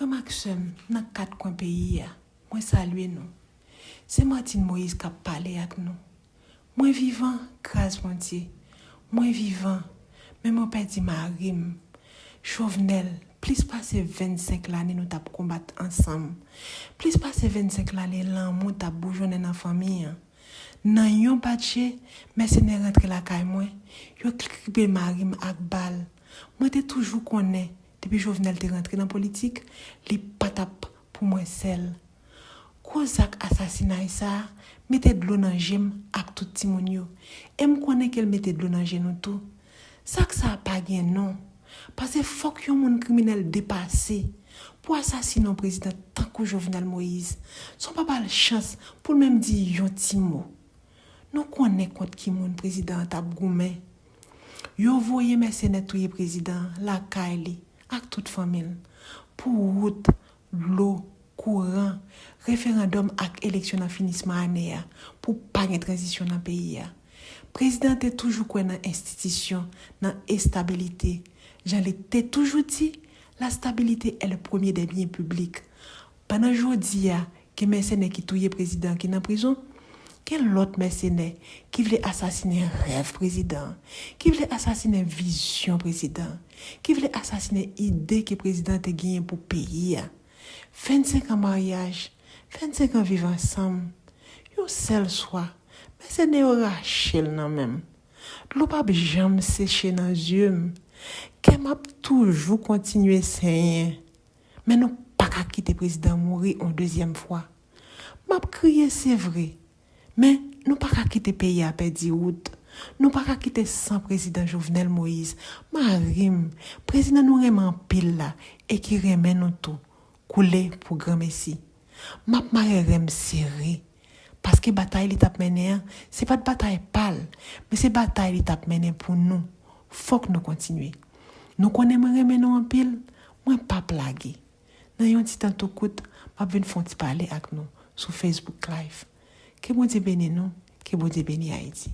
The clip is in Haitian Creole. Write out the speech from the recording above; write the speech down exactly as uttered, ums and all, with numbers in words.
Frè m ak sè m nan kat kwen peyi a, mwen salye nou. Se Martine Moïse k ap pale ak nou. Mwen vivan, gras Bondye. Mwen vivan, men mwen pèdi mari m. Jovenel, plis pase vennsenk lane nou t ap konbat ansanm. Plis pase vennsenk lane lanmou t ap boujonnen nan fanmi an. Nan yon batje, mèsenè rantre lakay mwen, yo kripe mari m ak bal. Mwen te toujou konnen, depi Jovenel te rantre nan politik, li pa t ap pou mwen sèl. Gwo zak asasinay sa a mete dlo nan je m ak tout timoun yo. E m konnen ke l mete dlo nan je nou tou. Zak sa a pa gen non. Paske fòk yon moun kriminèl depase pou asasine yon prezidan tankou Jovenel Moïse, san w pa ba l chans pou l menm di yon ti mo. Nou konnen kont ki moun prezidan an t ap goumen. Yo voye mèsenè touye prezidan an lakay li ak tout fanmi l pou wout, dlo, kouran, referandòm ak eleksyon nan finisman ane a pou pa gen tranzisyon nan peyi a. Prezidan an te toujou kwè nan enstitisyon, nan estabilite. Jan li te toujou di, la stabilité est le premier des biens publics. Pandan jodi a, gen mèsenè ki touye prezidan ki nan prizon, gen lòt mèsenè ki vle asasinen rèv prezidan, ki vle asasinen vizyon prezidan, ki vle asasinen ide ke prezidan te genyen pou peyi a. Vennsenk an maryaj, vennsenk an viv ansanm, yon sèl swa, mèsenè yo rache l nan men m. Dlo p ap janm seche nan zye m. Kè m ap toujou kontinye senyen. Men nou pa ka kite prezidan mouri yon dezyèm fwa. M ap kriye, se vre, men nou pa ka kite peyi a pèdi wout. Nou pa ka kite san prezidan Jovenel Moïse, mari m, prezidan nou renmen anpil la e ki renmen nou tou, koule pou granmesi. M ap mare ren m sere, paske batay li t ap mennen an, se pa t batay pa l, men se batay li t ap mennen pou nou. Fòk nou kontinye. Nou konnen mwen renmen nou anpil, mwen p ap lage. Nan yon ti tan tou kout, m ap vin fè yon ti pale ak nou sou Facebook Live. Ke Bondye beni nou, ke Bondye beni Ayiti.